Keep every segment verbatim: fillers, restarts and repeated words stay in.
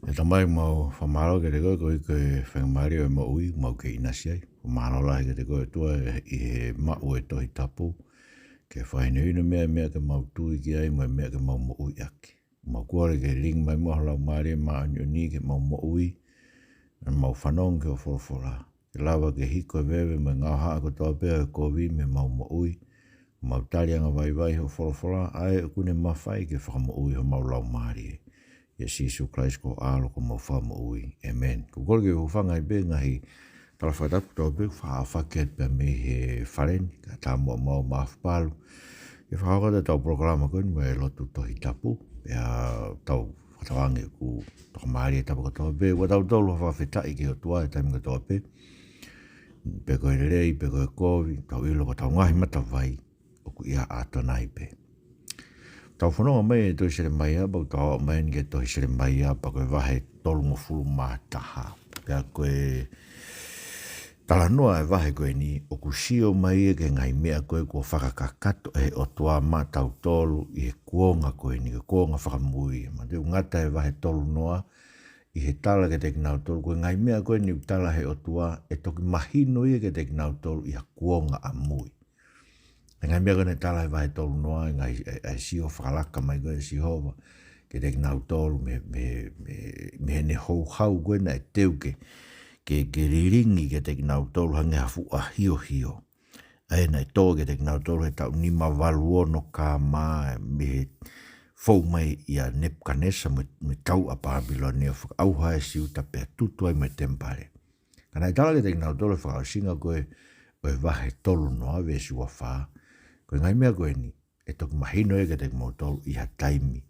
ʻE Tamai, mau fakamālō kiate koe koeʻuhi ko e faingamālie ʻo e moʻui ʻoku mau kei ʻinasi ai. Fakamālō lahi kiate koe ʻOtua ʻi he maʻu ʻo e Tohi Tapu ke fakahinohino mai e meʻa ke mau tui ki ai mo e meʻa ke mau moʻui ʻaki. Mau kole ke lilingi mai muʻa ho Laumālie Māʻoniʻoni ke mau moʻui, ʻo mau fanongo ki hoʻo folofola. Ke lava ke hiko e veve mo e ngaohaʻa kotoa pē ʻo e kovi mei heʻemau moʻui, mau tali angavaivai hoʻo folofola, ʻa ia ʻoku ne mafai ke fakamoʻui homau laumālie. ʻIa Sīsū Kalaisi ko ho ʻAlo ko homau Fakamoʻui. ʻĒmeni. ʻOku ou kole ke u hūfanga ʻi he ngaahi tala fakatapu kotoa pē ʻoku faʻa fakahoko pē mei he fale ni, kae ʻatā muʻa maʻafu palu ke fakahoko atu ʻetau polokalama ko eni mo e lotu Tohi Tapu. Pea tau fakatauange ʻoku tokamālie e tapa kotoa pē, ʻoku tau tolu fakafetaʻi ki he ʻOtua he taimi kotoa pē. Pe ko e lelei, pe ko e kovi, tau ʻilo ko ʻetau ngaahi matavai ʻoku ʻia ʻAtonai pē. Tau fononga mai he tohi Selemaia, pea ʻoku tau aʻu mai eni ki he tohi Selemaia, pea ko e vahe tolungofulu mā taha. Pea ko e talanoa e vahe ko eni, ʻoku sio mai ia ki he ngaahi meʻa ko ē kuo fakakakato ʻe he ʻOtua maʻatautolu ʻi he kuonga ko eni, ko e kuonga fakamui. Manatuʻi ʻoku ngata e vahe tolu noa ʻi he tala kiate kinautolu, ko e ngaahi meʻa ko eni ʻoku tala ʻe he ʻOtua, ʻe toki mahino ia kiate kinautolu ʻi ha kuonga ʻamui. ʻA e ngaahi meʻa ko ē naʻe tala he vahe tolu noa, ʻa e ngaahi, ʻa e, ʻa e sio fakalaka mai ko ē ʻa Sihova kiate kinautolu mei, mei, mei, mei heʻene houhau ko ē naʻe teu ke, ke, ke lilingi kiate kinautolu hangē ha fuʻu ʻahiohio. ʻA ia naʻe tō kiate kinautolu he taʻu nima valu ono K.M., mei he fou mai ʻia Nepukanesa mo e, mo e tau ʻa Pāpilone ʻo fakaʻauha e Siuta pea tutu ai mo e temipale. Ka naʻe tala kiate kinautolu e fakaʻosinga ko ē ʻo e vahe tolu noa veesi ua fā, ko e ngaahi meʻa ko eni, ʻe toki mahino ia kiate kimoutolu ʻi ha taimi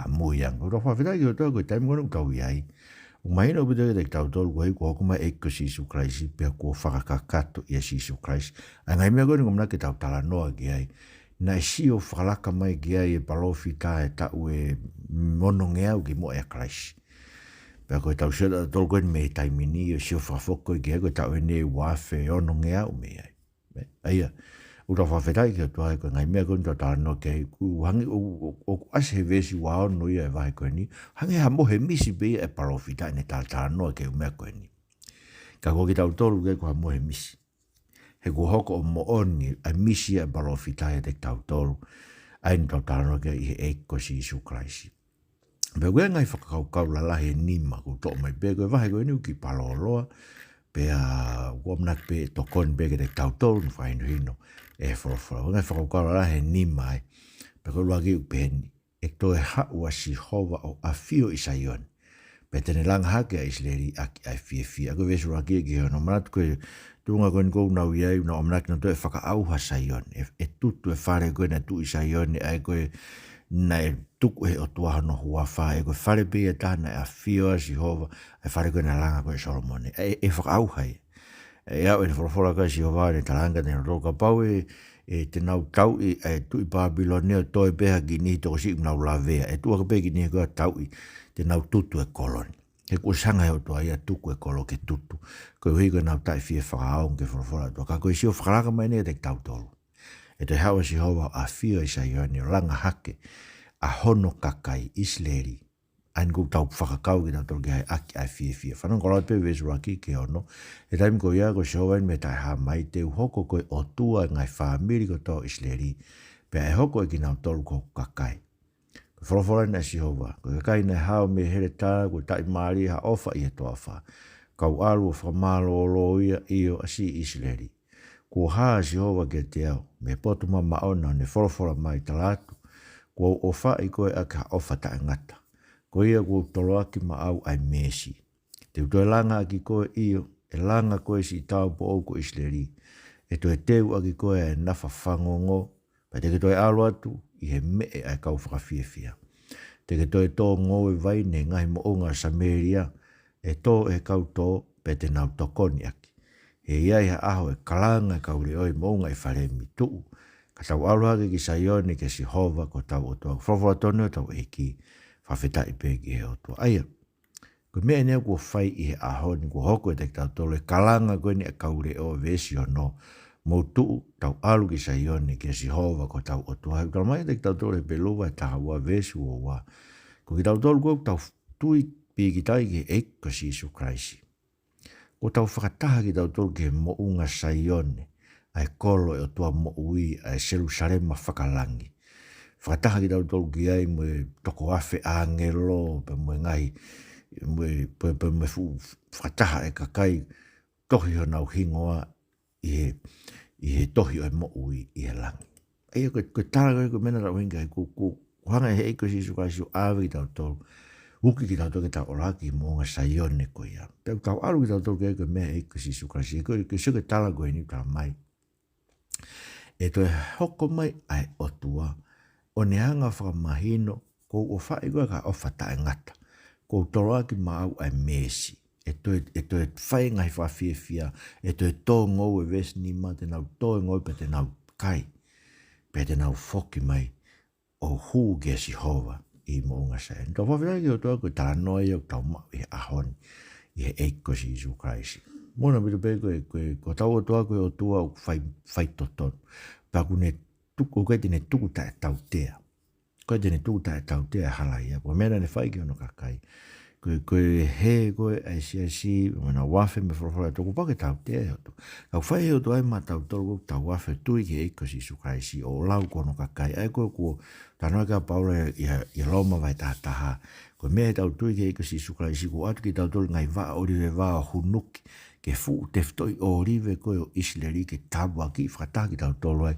ʻamui ange. ʻOku tau fakafetaʻi ki he ʻOtua ko e taimi ko eni ʻoku tau ʻi ai, ʻoku mahino ʻaupito kiate kitautolu koeʻuhi kuo hoko mai e ʻEiki ko Sīsū Kalaisi, pea kuo fakakakato ʻia Sīsū Kalaisi ʻa e ngaahi meʻa ko eni ʻoku ʻamanaki ke tau talanoa ki ai. Naʻe sio fakalaka mai ki ai e palōfita he taʻu ʻe onongeau kimuʻa ʻia Kalaisi. Pea ko ʻetau sio ʻatautolu ko eni mei he taimi ni ʻo sio fakafoki ki ai, ko e taʻu eni ʻe ua afe onongeau mei ai. ʻA ia, ʻoku tau fakafetaʻi ki he ʻOtua he ko e ngaahi meʻa ko eni ʻoku tau talanoa ki ai, ʻoku hangē ʻo, ʻo, ʻoku ʻasi he veesi ua ono ia e vahe ko eni, hangē ha mohe misi pē ia e palōfita ʻene talatalanoa ki he ʻū meʻa ko eni. Ka ko kitautolu ʻoku ʻikai ko ha mohe misi. He kuo hoko ʻo moʻoni ʻa e misi ʻa e palōfita ʻiate kitautolu, ʻa ia naʻa tau talanoa ki ai, ʻi he ʻEiki ko Sīsū Kalaisi. Pea ʻoku ʻi ai e ngaahi fakakaukau lalahi ʻe nima ʻoku toʻo mai pē, ko e vahe ko eni ʻoku kiʻi pālōloa, pea ʻoku ʻamanaki pē ʻe tokoni pē kiate kitautolu ʻi he fakahinohino ʻe he folofola. ʻOku ʻi ai e ngaahi fakakaukau lalahi ʻe nima ai, pea ko e ʻuluaki ʻoku pehē ni: ʻE toe haʻu ʻa Sihova ʻo ʻafio ʻi Saione, pea te ne langa hake ʻa ʻIsileli ʻaki ʻa e fiefia. Ko e veesi ʻuluaki ki he ono. Manatu ko e tuʻunga ko eni ʻoku nau ʻi ai, ʻoku nau ʻamanaki nautolu ʻe fakaʻauha Saione, ʻe, ʻe tutu e fale ko ē naʻe tuʻu ʻi Saione, ʻa ia ko ē naʻe tuku ʻe he ʻOtua hono huafa, ʻa ia ko e fale pē ia ʻe taha naʻe ʻafio ai ʻa Sihova, ʻa e fale ko ē naʻe langa ko ē ʻe Solomone. ʻE, ʻe fakaʻauha ia. ʻE aʻu ʻene folofola ko ē ʻa Sihova ʻo ne talaange kiate kinautolu, kapau ʻe, ʻe te nau tauʻi ʻa e Tuʻi Pāpilone ʻo toe pē ha kiʻi niʻihi tokosiʻi ʻoku nau lavea, ʻe tuʻu hake pē kiʻi niʻihi ko ē ʻo tauʻi, te nau tutu e kolo ni. He kuo ʻosi hanga ʻe he ʻOtua ia ʻo tuku e kolo ke tutu, koeʻuhi ko ʻenau taʻe fie fakaongo ki he folofola ʻa e ʻOtua. Ka ko e sio fakalaka mai eni kiate kitautolu: ʻE toe haʻu ʻa Sihova ʻo ʻafio ʻi Saione ʻo langa hake ʻa hono kakai ʻIsileli. ʻA ia ʻoku tau fakakau kitautolu ki ai ʻaki ʻa e fiefia. Fanongo atu pē veesi ʻuluaki ki he ono. He taimi ko ia ko Sihova eni mei he taʻehāmai te u hoko ko e ʻOtua ʻo e ngaahi fāmili kotoa ʻo ʻIsileli, pea ʻe hoko ʻe kinautolu ko hoku kakai. Ko e folofola eni ʻa Sihova: Ko e kakai naʻe hao mei Heleta kuo taʻimālie ha ʻofa ʻi he toafa, kau ʻalu ʻo fakamālōlō ia, ʻio, ʻa siʻi ʻIsileli. Kuo hā ʻa Sihova kiate au mei he potu mamaʻo na, ʻo ne folofola mai, tala atu: Kuo u ʻofaʻi koe ʻaki ha ʻofa taʻengata, ko ia kuo u toloaki maʻau ʻa e meesi. Te u toe langa ʻaki koe, ʻio, ʻe langa koe, siʻi tāupoʻou ko ʻIsileli. ʻE toe teu ʻaki koe ʻa e nafa fangongo, pea te ke toe ʻalu atu ʻi he meʻe ʻa e kau fakafiefia. Te ke toe tō ngoue vaine he ngaahi moʻunga ʻo Samēlia, ʻe tō ʻe he kau tō, pea te nau tokoni ʻaki. He ʻe ʻi ai ha ʻaho ʻe kalanga e kau leʻo ʻi he moʻunga ʻEfalaimi, tuʻu, ka tau ʻalu hake ki Saione, kia Sihova ko hotau ʻOtua. Ko e folofola tonu ʻa hotau ʻEiki. Fakafetaʻi pē ki he ʻOtua. ʻA ia, ko e meʻa eni ia kuo fai ʻi he ʻaho ni, kuo hoko ʻiate kitautolu e kalanga ko eni ʻa e kau leʻo, veesi ono: Mou tuʻu, tau ʻalu ki Saione, kia Sihova ko hotau ʻOtua. He ʻoku talamai ʻiate kitautolu ʻe Hepelū vahe taha ua veesi ua ua, ko kitautolu ko ē ʻoku tau tui Pīkitai ki he ʻEiki ko Sīsū Kalaisi. Kuo tau fakataha kitautolu ki he moʻunga Saione, ʻa e kolo ʻo e ʻOtua moʻui, ʻa e Selūsalema fakalangi. Fakataha kitautolu ki ai mo e toko afe ʻāngelo, pea mo e ngaahi, mo e, pea, pea mo e fuʻu fakataha ʻa e kakai tohi honau hingoa ʻi he, ʻi he tohi ʻo e moʻui ʻi he langi. ʻA ia ko e, ko e tala ko ē, ko e meʻa naʻa tau hinga ai, ko, ko, ko e hanga ʻe he ʻEiki ko Sīsū Kalaisi ʻo ʻave kitautolu, uki kitautolu ke tau ʻalu ki he moʻunga Saione ko ia. Pea ʻoku tau ʻalu kitautolu ki ai, ko e meʻa ʻa e ʻEiki ko Sīsū Kalaisi, ko e, ko e sio ki he tala ko eni ʻoku tala mai. ʻE toe hoko mai ʻa e ʻOtua, ʻo ne hanga ʻo fakamahino, kuo u ʻofaʻi koe ʻaki ha ʻofa taʻengata. Kuo u toloaki maʻau ʻa e meesi. ʻE toe, ʻe toe fai e ngaahi fakafiefia, ʻe toe tō ngoue, veesi nima, te nau tō ngoue pea te nau kai. Pea te nau foki mai ʻo hū kia Sihova ʻi he moʻunga Saione. Tau fakafetaʻi ki he ʻOtua ko e talanoa ia ʻoku tau maʻu ʻi he ʻaho ni, ʻi he ʻEiki ko Sīsū Kalaisi. Moʻoni ʻaupito pē ko e, ko e, ko hotau ʻOtua ko e ʻOtua ʻoku fai, faitotonu. Pea ʻoku ne tuku, ʻoku ʻikai te ne tuku taʻetautea. ʻOku ʻikai te ne tuku taʻetautea e hala ia. Ko e meʻa naʻa ne fai ki hono kakai. Ko e, ko e hē ko ē ʻa e siasi, mo ʻenau afe mei he folofola ʻa e ʻOtua, kuo pau ke tautea ʻe he ʻOtua. Ka ʻoku fai ʻe he ʻOtua ia maʻatautolu ʻoku tau afe tui ki he ʻEiki ko Sīsū Kalaisi ʻo lau ki hono kakai. ʻA ia ko ē ʻoku talanoa ki ai ʻa Paula ʻi, ʻi, ʻi Loma vahe taha taha. Ko e meʻa ʻi heʻetau tui ki he ʻEiki ko Sīsū Kalaisi, kuo ʻoatu kiate kitautolu e ngaahi vaʻa ʻōlive, vaʻa ʻo hunuki, ki he fuʻu tefitoʻi ʻōlive ko ē ʻo ʻIsileli ke tāpuakiʻi fakataha kitautolu ai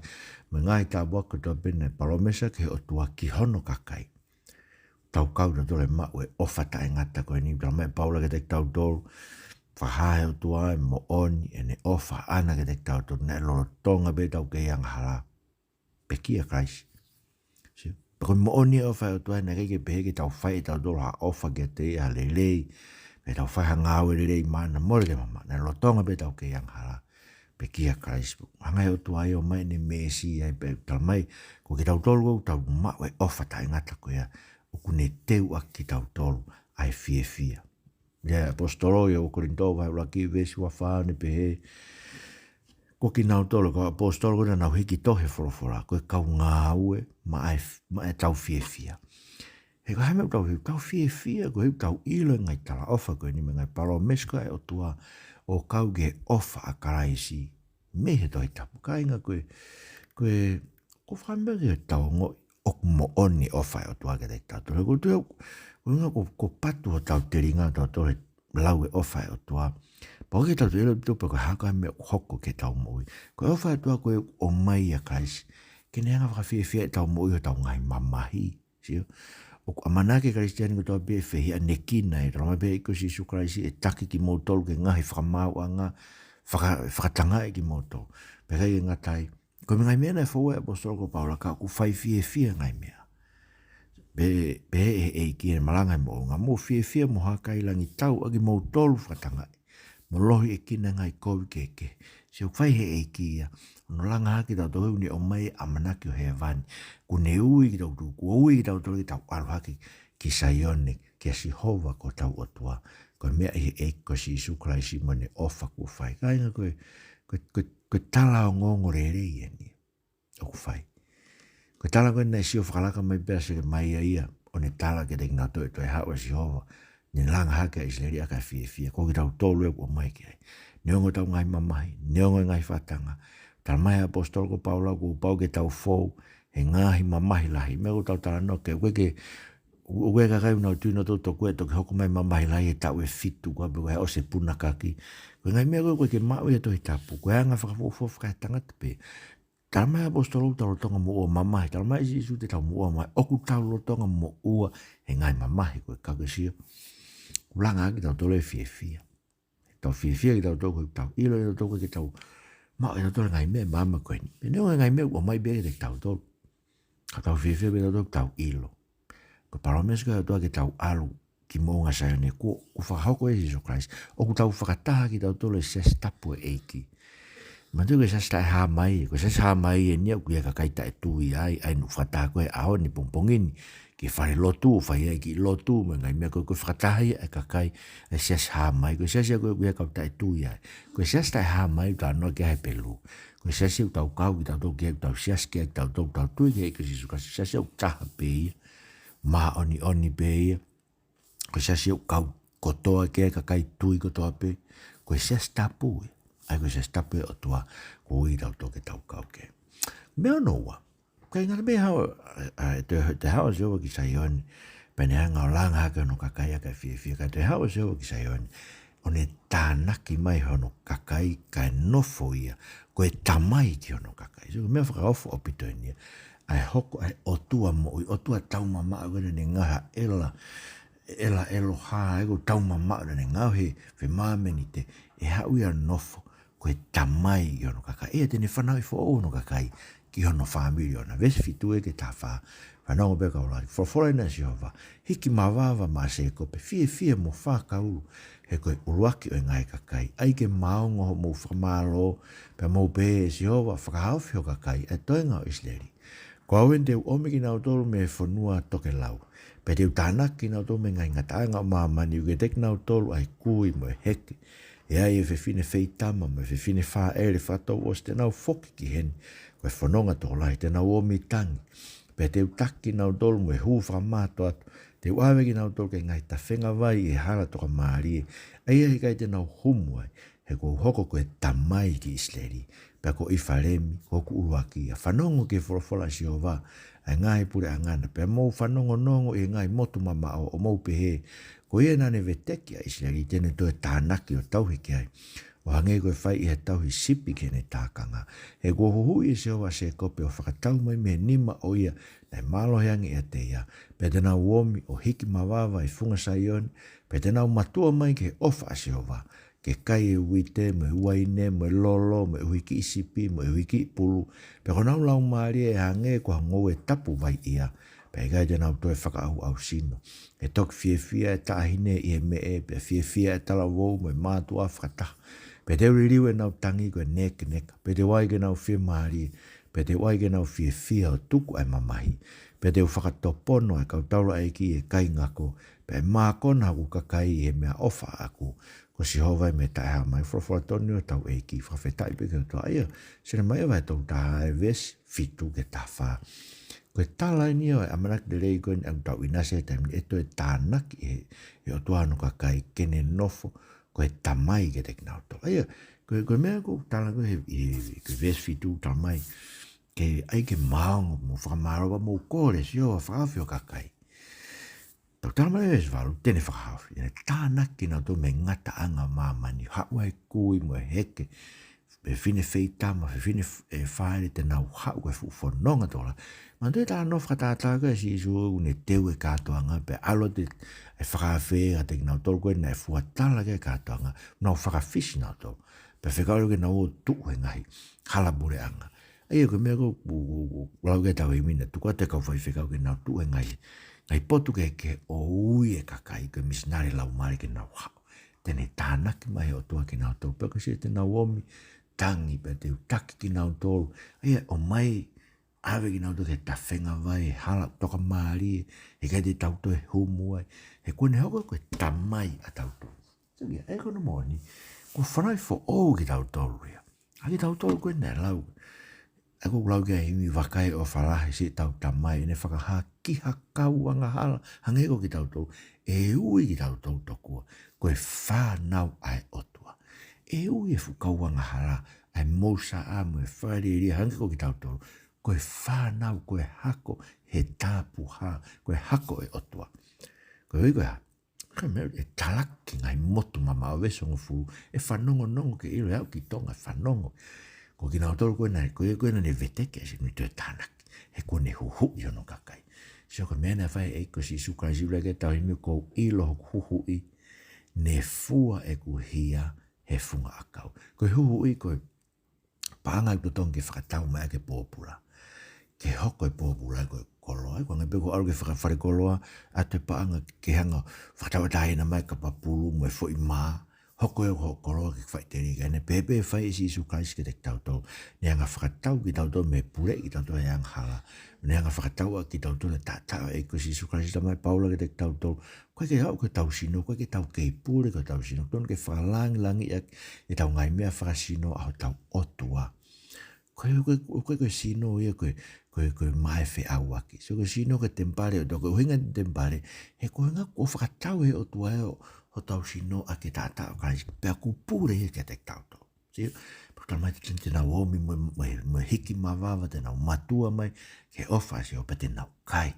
mo e ngaahi tāpuaki kotoa pē naʻe palōmesi ki ai e ʻOtua ki hono kakai. Tau kau kitautolu ʻi he maʻu e ʻofa taʻengata ko eni, tala mai ʻe Paula kiate kitautolu, fakahā ʻe he ʻOtua e moʻoni ʻene ʻofa ʻaʻana kiate kitautolu, naʻe lolotonga pē ʻetau kei angahala, pekia ʻa Kalaisi. Sio? Pea ko e moʻoni e ʻofa ʻa e ʻOtua, naʻe ʻikai ke pehē ke tau fai ʻe tautolu ha ʻofa kiate ia, ha lelei, pe tau fai ha ngāue lelei maʻana, mole ke mamaʻo, naʻe lolotonga pē ʻetau kei angahala, pekia ʻa Kalaisi. Hanga ʻe he ʻOtua ia ʻo ʻomai ʻene meesi ai, pea tala mai, ko kitautolu ʻoku tau maʻu e ʻofa taʻengata ko ia, ʻoku ne teuʻaki kitautolu ʻa e fiefia. ʻA e ʻaposetolo ʻi he ua Kolinitō vahe ʻuluaki veesi ua fā ʻoku ne pehē, ko kinautolu, ko e ʻaposetolo ko ē naʻa nau hiki tohi e folofola, ko e kau ngāue maʻa e, maʻa ʻetau fiefia. He ko e hā e meʻa ʻoku tau, tau fiefia, koeʻuhi ʻoku tau ʻilo e ngaahi talaʻofa ko eni mo e ngaahi palōmesi ko ē ʻa e ʻOtua ʻo kau ki he ʻofa ʻa Kalaisi mei he Tohi Tapu. Kāinga, ko e, ko e, ʻoku ou fakaʻamu ke tau ongoʻi ʻoku moʻoni e ʻofa ʻa e ʻOtua kiate kitautolu. Ko e tuʻu, ko e ʻuhinga ko, ko e patu hotau telinga ʻo tautolu he lau e ʻofa ʻa e ʻOtua. Pau ke tau toe ʻilo ʻaupito pe ko e hā e meʻa ʻoku hoko ki heʻetau moʻui. Ko e ʻofa ʻa e ʻOtua ko e ʻomai ʻa Kalaisi ke ne hanga ʻo fakafiefia ʻetau moʻui ʻi hotau ngaahi mamahi. Sio? ʻOku ʻamanaki e Kalisitiane kotoa pē ʻe fehiʻanekina, ʻe tala mai pē ʻe he ʻEiki ko Sīsū Kalaisi ʻe taki kimoutolu ki he ngaahi fakamaauʻanga, faka-, fakatangaʻi kimoutolu. Pea ʻikai ke ngata ai, ko e ngaahi meʻa naʻe foua ʻe he ʻaposetolo ko Paula, ka ʻoku fai fiefia e ngaahi meʻa. Pehē, pehē ʻe he ʻEiki ʻi he malanga ʻi he moʻunga, mou fiefia mo hākailangitau ʻa kimoutolu fakatangaʻi, mo lohiʻekina e ngaahi kovi kehekehe. Sio, ʻoku fai ʻe he ʻEiki ia, ʻo ne langa hake kitautolu, ʻoku ne ʻomai e ʻamanaki ʻo hēvani. Kuo ne ui kitautolu, kuo ui kitautolu ke tau ʻalu hake ki Saione, kia Sihova ko hotau ʻOtua. Ko e meʻa ʻi he ʻEiki ko Sīsū Kalaisi mo ʻene ʻofa kuo fai. Kāinga, ko e, ko e, ko e, ko e tala ongoongolelei eni ʻoku fai. Ko e tala ko ē naʻe sio fakalaka mai pē ʻa Selemaia ia, ʻo ne tala kiate kinautolu ʻe toe haʻu ʻa Sihova, ne langa hake ʻa ʻIsileli ʻaki ʻa e fiefia, ko kitautolu ē ʻoku ʻomai ki ai. Neongo ʻetau ngaahi mamahi, neongo e ngaahi fakatanga. Tala mai ʻe he ʻaposetolo ko Paula kuo pau ke tau fou he ngaahi mamahi lahi. Meʻa ʻoku tau talanoa ki ai, ʻoku ʻikai ke, ʻoku ʻikai ke kakai ʻoku nau tui nautolu tokua ʻe toki hoko mai e mamahi lahi he taʻu ʻe fitu, ko ia pē ko e ʻosi e punakaki. Ko e ngaahi meʻa ko ē ʻoku ʻikai ke maʻu ia he Tohi Tapu, ko e anga fakafuofua fakaetangata pē. Tala mai ʻe he ʻaposetolo ʻoku tau lolotonga moʻua mamahi. Tala mai ʻe Sīsū te tau moʻua mamahi. ʻOku tau lolotonga moʻua he ngaahi mamahi ko ē, ka ke sio, ʻoku langa hake kitautolu ʻe he fiefia. Tau fiefia kitautolu koeʻuhi ʻoku tau ʻilo ʻe tautolu ʻoku ʻikai ke tau maʻu ʻe tautolu e ngaahi meʻa maama ko eni. Pea neongo e ngaahi meʻa ʻoku ʻomai pē kiate kitautolu, ka tau fiefia pē tautolu ʻoku tau ʻilo ko e palōmesi ko ē ʻa e ʻOtua ke tau ʻalu ki moʻunga Saione, kuo, kuo fakahoko ʻe Sīsū Kalaisi. ʻOku tau fakataha kitautolu he siasi tapu ʻo e ʻEiki. Manatuʻi ko e siasi taʻehāmai, ko e siasi hāmai eni ia ʻoku ʻi ai e kakai taʻetui ai, ʻa ia naʻa ku fakataha ko ē he ʻaho ni pongipongi ni, ki he falelotu, fai ai e kiʻi lotu, mo e ngaahi meʻa ko ē, ko e fakataha ia e kakai ʻa e siasi hāmai, ko e siasi ia ko ē ʻoku ʻi ai e kau taʻetui ai. Ko e siasi taʻehāmai ʻoku talanoa ki ai ʻa Hepelū. Ko e siasi ʻoku tau kau kitautolu ki ai, ʻoku tau siasi ki ai kitautolu, ʻoku tau tui ki he ʻEiki ko Sīsū Kalaisi, siasi ʻoku taha pē ia, māʻoniʻoni pē ia, Ko e siasi ʻoku kau kotoa ki ai e kakai tui kotoa pē. Ko e siasi tapu ia. ʻA ia ko e siasi tapu ʻo e ʻOtua, ʻoku ui kitautolu ke tau kau ki ai. Meʻa hono ua. Ka ʻi he ngata pē haʻu, ʻa, ʻa, toe, toe haʻu ʻa Sihova ki Saione, pea ne hanga ʻo langa hake hono kakai ʻaki e fiefia, ka toe haʻu ʻa Sihova ki Saione, ʻo ne tānaki mai hono kakai kae nofo ia ko e tamai ki hono kakai. So, meʻa fakaofo ʻaupito eni ia. ʻA e hoko ʻa e ʻOtua moʻui, ʻOtua taumamaʻo, ko ʻene ngaohi ʻa e ʻela, ʻela ʻEloha, ʻa ia ʻoku taumamaʻo ʻene ngaohi e femāmenite, ʻe haʻu ia ʻo nofo ko e tamai ki hono kakai. ʻA ia te ne fanauʻi foʻou hono kakai ki hono fāmili ʻoʻona. Veesi fitu ki he taha fā. Fanongo pē kau lau. Folofola eni ʻa Sihova: Hiki mavava maʻa Sēkope, fiefia mo fakaulu, he ko e ʻuluaki ʻo e ngaahi kakai. ʻAi ke maongo hoʻomou fakamālō, pea mou pehē, ʻE Sihova, fakahaofi ho kakai, ʻa e toenga ʻo ʻIsileli. Ko au eni te u ʻomi kinautolu mei he fonua tokelau, pea te u tānaki kinautolu mei he ngaahi ngataʻanga ʻo māmani, ʻoku ʻiate kinautolu ʻa e kui mo e heke, ʻe ʻi ai e fefine feitama mo e fefine fāʻele fakatouʻosi. Te nau foki ki heni ko e fononga tokolahi, te nau omi tangi, pea te u taki kinautolu mo e hū fakamātoato. Te u ʻave kinautolu ki he ngaahi tafenga vai ʻi he hala tokamālie, ʻa ia he ʻikai te nau humu ai, he kuo u hoko ko e tamai ki ʻIsileli, pea ko ʻIfalemi ko hoku ʻuluaki ia. Fanongo ki he folofola ʻa Sihova, ʻa e ngaahi puleʻanga na, pea mou fanongonongo, ʻi he ngaahi motu mamaʻo, ʻo mou pehē, Ko ia naʻa ne veteki ʻa ʻIsileli, te ne toe tānaki ʻo tauhi ki ai, ʻo hangē ko e fai ʻi he tauhi sipi ki heʻene tākanga. He kuo huhuʻi ʻe Sihova ʻa Sēkope, ʻo fakatau mai mei he nima ʻo ia naʻe mālohi ange ʻiate ia, pea te nau omi ʻo hiki mavava ʻi funga Saione, pea te nau mātuʻa mai ki he ʻofa ʻa Sihova, ke kai e uite mo e uaine mo e lolo mo e ʻuhikiʻi sipi mo e ʻuhikiʻi pulu, pea ko honau laumālie ʻe hangē ko ha ngoue tapu vai ia, pea ʻikai te nau toe fakaʻauʻau sino. ʻE toki fiefia e taʻahine ʻi he meʻe, pea fiefia e talavou mo e mātuʻa fakataha. Pea te u liliu ʻenau tangi ko e nekeneka, pea te u ʻai ke nau fiemālie, pea te u ʻai ke nau fiefia ʻo tuku ʻa e mamahi, pea te u fakatopono ʻa e kau taulaʻeiki ʻi he kaingako, pea ʻe mākona hoku kakai ʻi he meʻaʻofa ʻaʻaku. Ko Sihova ia mei he taʻehāmai. Folofola tonu ʻo hotau ʻEiki. Fakafetaʻi pē ki he ʻOtua. ʻA ia, Selemaia vahe tolu taha, e veesi fitu ki he taha fā. Ko e tala eni ia ʻo e ʻamanaki lelei ko eni ʻoku tau ʻinasi ai he taimi ni, ʻe toe tānaki ʻe he ʻOtua hono kakai ke ne nofo ko e tamai kiate kinautolu. ʻA ia, ko e, ko e meʻa ʻoku tala ko ē he, he, he, ko e veesi fitu, tamai, ke ʻai ke maongo mo fakamālō, mou kole, Sihova, fakahaofi ho kakai. Tau tala mai veesi valu, te ne fakahaofi, te ne tānaki kinautolu mei he ngataʻanga ʻo māmani, haʻu ʻa e kui mo e heke, fefine feitama, fefine f-, ʻe fāʻele, te nau haʻu ko e fuʻu fononga tokolahi. Manatuʻi e talanoa fakatātā ko ē ʻa Sīsū, ʻoku ne teu e kātoanga, pea ʻalu atu e fakaafe kiate kinautolu ko ē naʻe fua tala ki ai e kātoanga, nau fakafisi nautolu. Pea fekau ke nau ō ʻo tuʻu he ngaahi hala puleʻanga. ʻA ia ko e meʻa ko ē ʻoku, ʻoku, ʻoku lau ki ai ʻetau himi na, tuku atu e kau faifekau ke nau tuʻu he ngaahi, ngaahi potu kehekehe ʻo ui e kakai, ko e misinale laumālie ke nau haʻu. Te ne tānaki mai ʻe he ʻOtua kinautolu, pea ko e sio te nau omi tangi, pea te u taki kinautolu. ʻA ia ʻomai, ʻave kinautolu ki he tafenga vai, hala tokamālie, he ʻikai te tau toe humu ai. He kuo ne hoko ko e tamai ʻatautolu. So, ia, ʻa ia ko hono moʻoni, kuo fanauʻi foʻou kitautolu ia. ʻA kitautolu ko ē naʻe lau. ʻA ia ʻoku lau ki ai e himi, Vakai, ʻofa lahi siʻetau tamai, ʻene fakahā ki ha kau angahala hangē ko kitautolu, ʻe ui kitautolu tokua ko e fānau ʻa e ʻOtua. ʻE ui e fuʻu kau angahala, ʻa e mousaʻa mo e fakalielia hangē ko kitautolu, ko e fānau, ko e hako he tāpuhā, ko e hako ʻo e ʻOtua. Ko e ui ko e hā? Ko e meʻa ʻe talaki ki he ngaahi motu mamaʻo, veesi hongofulu, ʻe fanongonongo ke ʻilo, ʻe aʻu ki Tonga ʻo fanongo. Ko kinautolu ko ē naʻe, ko ē ko ē naʻa ne veteki ʻa Sihova, ne toe tānaki. He kuo ne huhuʻi hono kakai. So ko e meʻa naʻe fai ʻe he ʻEiki ko Sīsū Kalaisi, ʻoku lau ki ai ʻetau himi, Kuo u ʻilo hoku huhuʻi, ne fua ʻeku hia he funga ʻakau. Ko e huhuʻi ko e paʻanga ʻoku totonu ke fakatau mai ʻaki e pōpula. Ke hoko e pōpula ko e koloa, ko e hangē pē ko e ʻalu ki he fale koloa, ʻoatu e paʻanga ke hanga ʻo fakatau ʻe he taʻahine mai e kapa pulu mo e foʻi mā, hoko ia ko e koloa ke faʻiteliha. Ko e meʻa pē ʻe fai ʻe Sīsū Kalaisi kiate kitautolu. Ne hanga ʻo fakatau kitautolu mei he puleʻi kitautolu ʻe he angahala. Ne hanga ʻo fakatau ʻaki kitautolu e taʻataʻa ʻo e ʻEiki ko Sīsū Kalaisi. Talamai ʻe Paula kiate kitautolu, ʻoku ʻikai ke aʻu ki hotau sino, ʻoku ʻikai ke tau kei pule ki hotau sino. Totonu ke fakalangilangiʻi ʻaki ʻetau ngaahi meʻa fakasino ʻa hotau ʻOtua. Ko e, ko e, ko e, ko e sino ia ko ē, ko e, ko e maʻa e feʻauaki. So ko e sino ko e temipale ʻo e ʻOtua, ko e ʻuhinga e temipale, he ko e ʻuhinga kuo fakatau ʻe he ʻOtua ia ʻo, hotau sino ʻaki e taʻataʻa ʻo Kalaisi, pea kuo pule ia kiate kitautolu. Sio, pea tala mai te, te nau omi mo, mo, mo e hiki mavava, te nau matua mai ki he ʻofa ʻa Sihova, pea te nau kai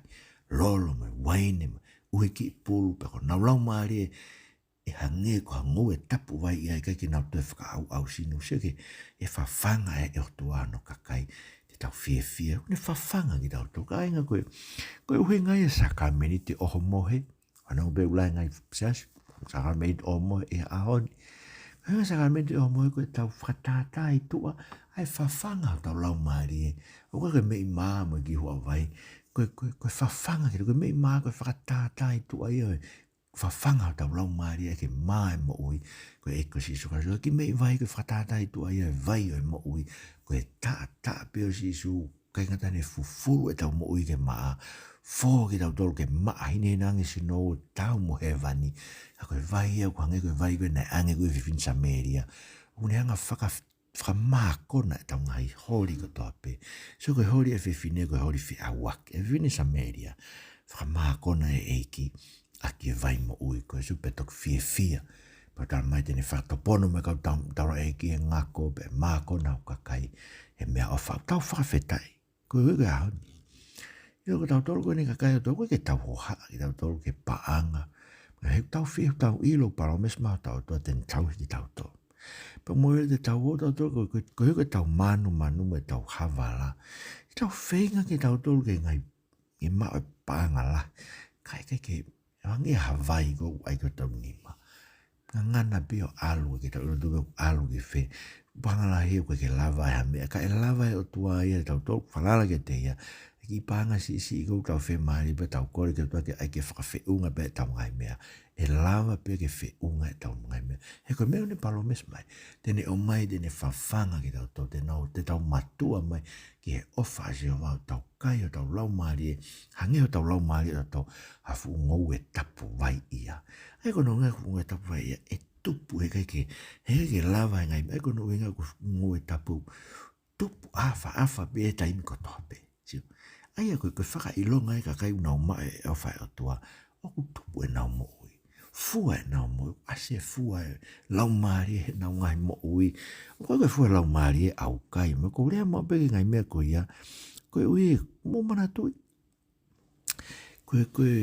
lolo mo e uaine mo e ʻuhi kiʻi pulu, pea ko honau laumālie ʻe hangē ko ha ngoue tapu vai ia, ʻikai ke nau toe fakaʻauʻau sino. Sio ki he fafanga ʻe he ʻOtua hono kakai, te tau fiefia, ʻoku ne fafanga kitautolu. Kāinga, ko e, ko e ʻuhinga ia e sākalamēniti ʻohomohe, ʻa ia ʻoku pehē ʻe he ngaahi siasi, sākalamēniti ʻohomohe he ʻaho ni. Ko e ʻuhinga e sākalamēniti ʻohomohe ko ʻetau fakatātā ʻi tuʻa ʻa e fafanga hotau laumālie. ʻOku ʻikai ko e meʻi mā mo e kiʻi huavai. Ko e, ko e, ko e fafanga kitautolu, ko e meʻi mā, ko e fakatātā ʻi tuʻa ia ʻo e fafanga hotau laumālie ʻaki e mā ʻo e moʻui, ko e ʻEiki ko Sīsū Kalaisi. Ko e kiʻi meʻi vai, ko e fakatātā ʻi tuʻa ia ʻo e vai ʻo e moʻui, ko e taʻataʻa pē ʻo Sīsū, ʻikai ngata heʻene fufulu ʻetau moʻui ki he maʻa, fō kitautolu ke maʻa hinehina ange e sino ʻo tau mo hēvani. Ka ko e vai ia ʻoku hangē ko e vai ko ē naʻe ʻoange ʻe he fefine Samēlia, ʻoku ne hanga ʻo faka-, fakamākona ʻetau ngaahi holi kotoa pē. So ko e holi ʻa e fefine ko e holi feʻauaki. ʻA e fefine Samēlia, fakamākona ʻe he ʻEiki ʻaki e vai moʻui ko ē, so pea toki fiefia. Pea tala mai te ne fakatopono mai e kau tau, taulaʻeiki he ngako, pea mākona hoku kakai he meʻaʻofa. Tau fakafetaʻi. Ko e ʻuhi ko e ʻaho ni, ʻio, ko tautolu ko eni kakai ʻo e ʻOtua, ʻoku ʻikai ke tau hohaʻa kitautolu ki he paʻanga. He ʻoku tau fiu, ʻoku tau ʻilo e palōmesi mai ʻa hotau ʻOtua te ne tauhi kitautolu. Pea mo e te tau ō tautolu, ko, ko, ko e ʻuhi ko ʻetau mānumanu mo ʻetau havala, ʻoku tau feinga kitautolu ke ngaahi, ke maʻu e paʻanga lahi. Ka ʻikai ke, ʻoange ha vai ko ē ʻoku ʻai ki hotau nima. Ngangana pē ʻo ʻalu, ʻikai ke tau ʻilo tuʻunga ʻoku ʻalu ki fē. Paʻanga lahi ʻoku ʻikai ke lava ʻe ha meʻa, ka ʻe lava ʻe he ʻOtua ia, tautolu ʻoku falala kiate ia. Kiʻi paʻanga siʻisiʻi ko ē ʻoku tau fiemālie pē ʻo tau kole ki he ʻOtua ke ʻai ke fakafeʻunga pē ʻetau ngaahi meʻa. ʻE lava pē ke feʻunga ʻetau ngaahi meʻa. He ko e meʻa ʻoku ne palōmesi mai, te ne ʻomai, te ne fafanga kitautolu, te nau, te tau matua mai ki he ʻofa ʻa Sihova, ʻo tau kai hotau laumālie, hangē hotau laumālie ʻotautolu ha fuʻu ngoue tapu vai ia. ʻA ia ko hono ʻuhinga e fuʻu ngoue tapu vai ia, ʻe tupu, he ʻikai ke, he ʻikai ke lava ʻe he ngaahi meʻa, ʻa ia ko hono ʻuhinga ko e fuʻu ngoue tapu, tupu ʻafaʻafa pē he taimi kotoa pē. Sio. ʻA ia ko e, ko e fakaʻilonga ia ʻa e kakai ʻoku nau maʻu e ʻofa ʻa e ʻOtua, ʻoku tupu ʻenau moʻui. Fua ʻenau moʻui, ʻasi e fua e laumālie heʻenau ngaahi moʻui. ʻOku ʻikai ko e fua e laumālie ʻaukai, mo ʻoku ou lea maʻu pē ki he ngaahi meʻa ko ia, ko e ʻuhi, mou manatuʻi. Ko e, ko e,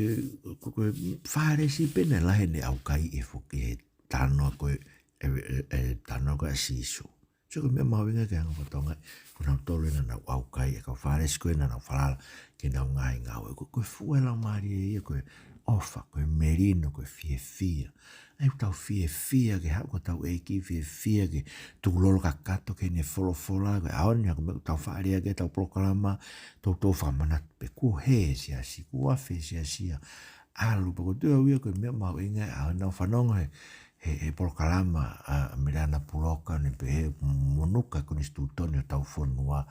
ko e, ko e Fālesi pē naʻe lahi ʻene ʻaukai ʻi he foʻi, ʻi he talanoa ko ē, ʻe, ʻe, ʻe talanoa ko ē ʻa Sīsū. So ko e meʻa mahuʻinga ke hanga ʻo fakatokangaʻi, ko kinautolu ē naʻa nau ʻaukai, ʻa e kau Fālesi ko ē naʻa nau falala ki heʻenau ngaahi ngāue. Ko, ko e fua e laumālie ia, ko e ʻofa, ko e melino, ko e fiefia. ʻA ia ʻoku tau fiefia ke haʻu ki hotau ʻEiki, fiefia ke tukulolo kakato ki heʻene folofola, ko e ʻaho ni, ʻa ia ko e meʻa ʻoku tau faʻa lea ki ai, ʻetau polokalama, toutou fakamanatu pē kuo hē e siasi, kuo afe e siasi ia. ʻAlu, pea ʻoku ou tui au ia ko e meʻa mahuʻinga, ʻa ē naʻa ku fanongo he, he, he polokalama ʻa, ʻa Meleana Puloka, ʻo ne pehē ʻoku monuka e konisitūtone ʻo hotau fonua.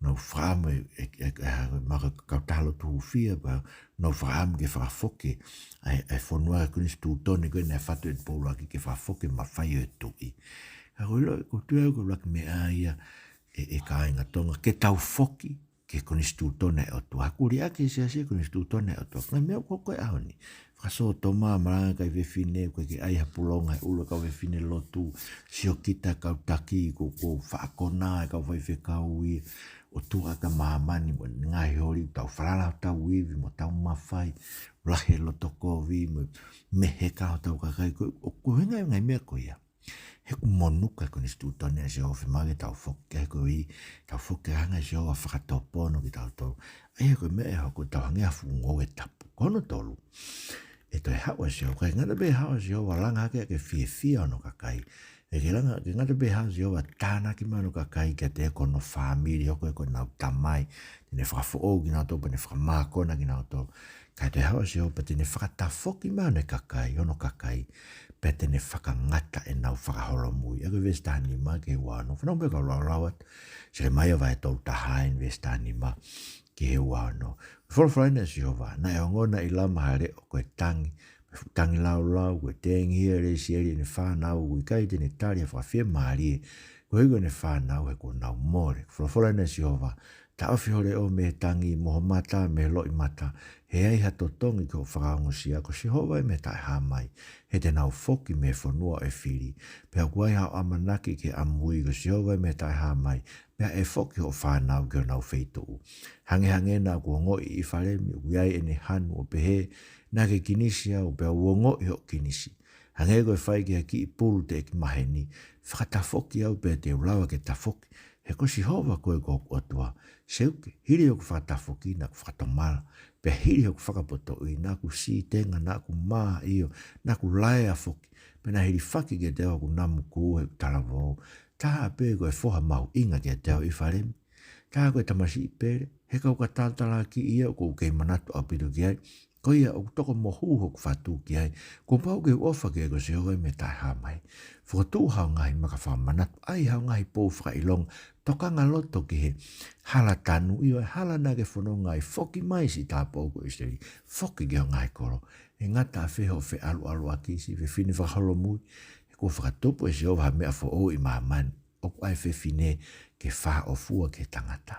Nau fakaʻamu e, e, e, e, ma ka-, kautaha lotu hūfia, pea nau fakaʻamu ke fakafoki ʻa e, e fonua, e konisitūtone ko ē naʻe fatu ʻe Tupou ʻUluaki, ke fakafoki e mafai ʻo e tuʻi. Ka ko e ʻilo, ʻoku ou tui au ko e ʻuluaki meʻa ia, e, e kāinga Tonga, ke tau foki ki he konisitūtone ʻo e ʻOtua. Ko e liʻaki e siasi e konisitūtone ʻo e ʻOtua. Ngaahi meʻa ʻoku hoko he ʻaho ni. Fakasōtoma, malanga e kakai fefine, ʻoku ʻikai ke ʻai ha pulonga he ʻulu e kau fefine lotu, siokita e kau taki, ko, ko e faʻa kona e kau faifekau ia, ʻo tuʻu ʻaki e māmani mo e ngaahi holi, tau falala hotau ivi mo hotau mafai, lahi e loto kovi, mo e meheka hotau kakai, ko, ʻoku ʻuhinga e ngaahi meʻa ko ia. He ʻoku monuka e konisitūtone ʻa Sihova, fiemaʻu ke tau foki ki ai, koeʻuhi tau foki ke hanga ʻe Sihova ʻo fakatopono kitautolu. ʻA ia ko e meʻa ʻe hoko, tau hangē ha fuʻu ngoue tapu. Ko hono tolu, ʻe toe haʻu ʻa Sihova, ʻikai ngata pē haʻu ʻa Sihova ʻo langa hake ʻa e fiefia ʻo hono kakai. ʻIkai ke langa, ʻikai ngata pē haʻu ʻa Sihova ʻo tānaki mai hono kakai kiate ia, ko hono fāmili, hoko ia ko ʻenau tamai, te ne fakafoʻou kinautolu, pea ne fakamākona kinautolu. Kae toe haʻu ʻa Sihova pea te ne fakatafoki mai hono kakai, hono kakai, pea te ne fakangata ʻenau fakaholomui. ʻA ia ko e veesi taha nima ki he ua ono. Fanongo pē kau laulau atu. Selemaia vahe tolu taha eni, veesi taha nima ki he ua ono. Folofola eni ʻa Sihova: Naʻe ongona ʻi Lama ha leʻo ko e tangi, mo e fuʻu tangilāulau, ko e tengihia ʻe Lesieli ʻene fānau, ʻoku ʻikai te ne tali ha fakafiemālie koeʻuhi ko ʻene fānau, he kuo nau mole. Folofola eni ʻa Sihova: Taʻofi ho leʻo mei he tangi, mo ho mata mei he loʻimata. He ʻi ai ha totongi ki hoʻo fakaongosia, ko Sihova ia mei he Taʻehāmai. He te nau foki mei he fonua ʻo e fili. Pea ʻoku ʻi ai haʻo ʻamanaki ki he ʻamui, ko Sihova ia mei he Taʻehāmai. Pea ʻe foki hoʻo fānau ki honau feituʻu. Hangehangē naʻa ku ongoʻi ʻi ʻIfalemi, ʻoku ʻi ai ʻene hanu ʻo pehē, naʻa ke kinisi au, pea u ongoʻi hoʻo kinisi. Hangē ko e fai ki ha kiʻi pulu teʻeki maheni, fakatafoki au pea te u lava ke tafoki. He ko Sihova koe ko hoku ʻOtua. Seuke, hili hoku fakatafoki naʻa ku fakatomala, pea hili hoku fakapotoʻi naʻa ku sitenga, naʻa ku mā, ʻio, naʻa ku laea foki, pea naʻe hilifaki kiate au hoku namu kū he talavou. Tā pē ko e foha mahuʻinga kiate au ʻIfalemi. Tā ko e tamasiʻi pele, he kau ka talatalakiʻi ia ʻoku ou kei manatu ʻaupito ki ai. Ko ia ʻoku toko mohū hoku fatu ki ai. Kuo pau ke u ʻofa ki he, ko Sihova ia mei he Taʻehāmai. Fokotuʻu hao ngaahi maka fakamanatu, ʻai hao ngaahi pou fakaʻilonga, tokanga loto ki he hala tanu, ʻio, e hala naʻa ke fononga ai, foki mai siʻi tāupoʻou ko ʻIsileli, foki ki ho ngaahi kolo. ʻE ngata ʻafē hoʻo feʻaluʻaluʻaki, siʻi fefine fakaholomui, he kuo fakatupu ʻe Sihova ha meʻa foʻou ʻi māmani, ʻoku ʻa e fefine ke fāʻofua ki he tangata.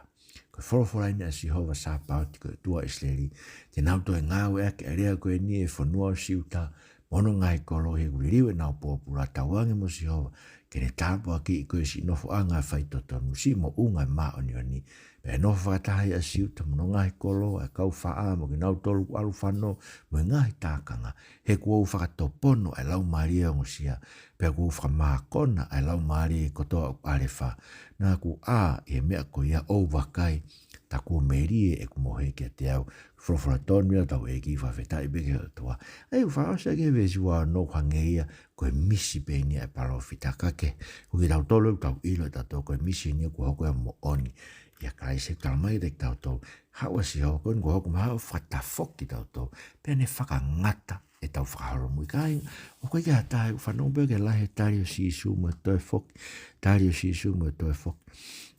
Ko e folofola eni ʻa Sihova Sāpaoti, ko e ʻOtua ʻo ʻIsileli. Te nau toe ngāueʻaki ʻa e lea ko eni ʻi he fonua ʻo Siuta, mo hono ngaahi kolo, he kuo liliu ʻenau pōpula. Tauange mo Sihova ke ne tāpuakiʻi koe, siʻi nofoʻanga ʻo e faitotonu, siʻi moʻunga ʻo e māʻoniʻoni. Pea ʻe nofo fakataha ʻa Siuta mo hono ngaahi kolo, ʻa e kau faʻa mo kinautolu ʻoku ʻalu fano, mo e ngaahi tākanga. He kuo u fakatopono ʻa e laumālie ongosia, pea kuo u fakamākona ʻa e laumālie kotoa ʻoku ʻalefa. Naʻa ku ʻā ʻi he meʻa ko ia ʻo vakai, tā kuo melie ʻeku mohe kiate au. Folofola tonu ia ʻa hotau ʻEiki, fakafetaʻi pē ki he ʻOtua. ʻA ia ʻoku fakaʻosi ʻaki e veesi ua ono, hangē ia ko e misi pē eni ia ʻa e palōfita, ka ko kitautolu ʻoku tau ʻilo ʻe tautolu ko e misi eni ia kuo hoko ia ʻo moʻoni ʻia Kalaisi. Talamai kiate kitautolu, haʻu ʻa Sihova, ko eni kuo hoko mai, haʻu ʻo fakatafoki kitautolu, pea ne fakangata ʻetau fakaholomui. Kāinga, ʻoku ʻikai ke ʻi ai ha taha ʻoku fanongo pē ki he lahi e tali ʻo Sīsū mo e toe foki, tali ʻo Sīsū mo e toe foki.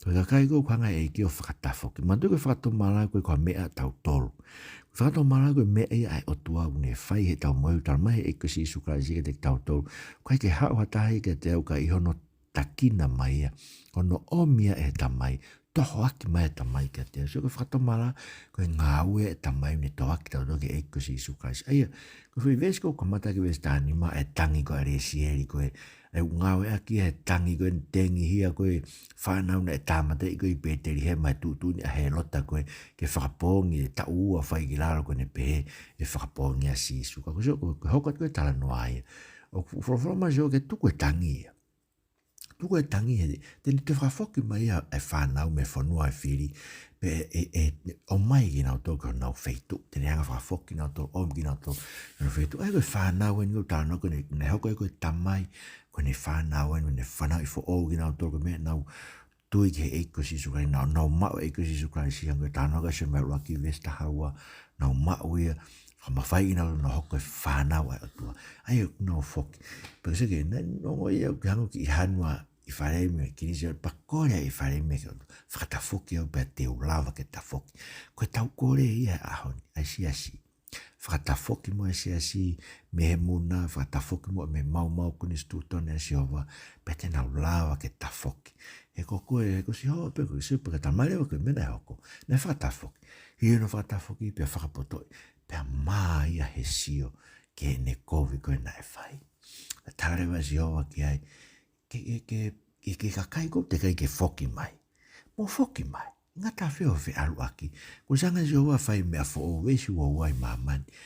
Ko e kakai ko ē ʻoku hanga ʻe he ʻEiki ʻo fakatafoki. Manatuʻi ko e fakatomala ʻoku ʻikai ko ha meʻa ʻatautolu. Ko e fakatomala ko e meʻa ia ʻa e ʻOtua ʻoku ne fai heʻetau moʻui. Talamai ʻe he ʻEiki ko Sīsū Kalaisi kiate kitautolu, ʻoku ʻikai ke haʻu ha taha ia kiate au ka ʻi hono tākina mai ia, hono ʻomi ia ʻe he Tamai, tohoakiʻi mai ʻe he Tamai kiate au. So ko e fakatomala, ko e ngāue ʻa e Tamai ʻoku ne tohoakiʻi kitautolu ki he ʻEiki ko Sīsū Kalaisi. ʻA ia, ko e foʻi veesi ʻoku kamata ki he veesi taha nima, ʻa e tangi ko ē ʻa Lesieli, ko e, ʻa ia ʻoku ngāueʻaki ʻa e tangi ko ē, tengi hia ko e fānau naʻe tāmateʻi ko ē ʻi Pētelihema ʻi he tuʻutuʻuni ʻa Hēlota ko ē ke fakapoongi, ʻe taʻu ua fai ki lalo ko ʻene pehē ʻe fakapoongi ʻa Sīsū. Ka ko e, so ko e, ko e hoko atu ko ē talanoa ia, ʻoku folofola mai ʻa Sihova ke tuku e tangi ia. Tuku e tangi he, te ne toe fakafoki mai ʻa e fānau mei he fonua ʻo e fili, pea ʻe, ʻe, ʻe ʻomai kinautolu ki honau feituʻu. Te ne hanga ʻo fakafoki kinautolu, ʻomi kinautolu ki honau feituʻu. ʻA ia ko e fānau eni ʻoku talanoa ko ē, naʻe hoko ia ko e tamai, ko ʻene fānau eni, naʻe fanauʻi foʻou kinautolu ko e meʻa ʻenau tui ki he ʻEiki ko Sīsū Kalaisi, nau, nau maʻu e ʻEiki ko Sīsū Kalaisi, hangē ko e talanoa ko ē ʻa Sione vahe ʻuluaki veesi taha ua, nau maʻu ia, fakamafai kinautolu ʻo nau hoko ko e fānau ʻa e ʻOtua. ʻA ia ʻoku nau foki. Pea sio ki he, naʻe ongo ia ʻoku hangē ʻoku ʻi he hanu ʻa ʻIfalemi, kinisi, pea kole ʻa ʻIfalemi ki he ʻOtua, fakatafoki au pea te u lava ke tafoki. Ko ʻetau kole ia he ʻaho ni, ʻa e siasi. Fakatafoki muʻa e siasi mei he muna, fakatafoki muʻa mei he maumau konisitūtone ʻa Sihova, pea te nau lava ke tafoki. He ko koe, he ko Sihova pē, ko Sihova pē, ka talamai leva ko e meʻa naʻe hoko, naʻe fakatafoki. Hili hono fakatafoki pea fakapotoʻi, pea mā ia he sio ki heʻene kovi ko ē naʻe fai. Ka tala leva ʻe Sihova ki ai, ke, ke, ke, ke, ke kakai ko ē ʻoku teʻeki ai ke foki mai, mou foki mai. Ngata ʻafē hoʻo feʻaluʻaki. Kuo ʻosi hanga ʻe Sihova ʻo fai e meʻa foʻou, veesi ua ua ʻi māmani.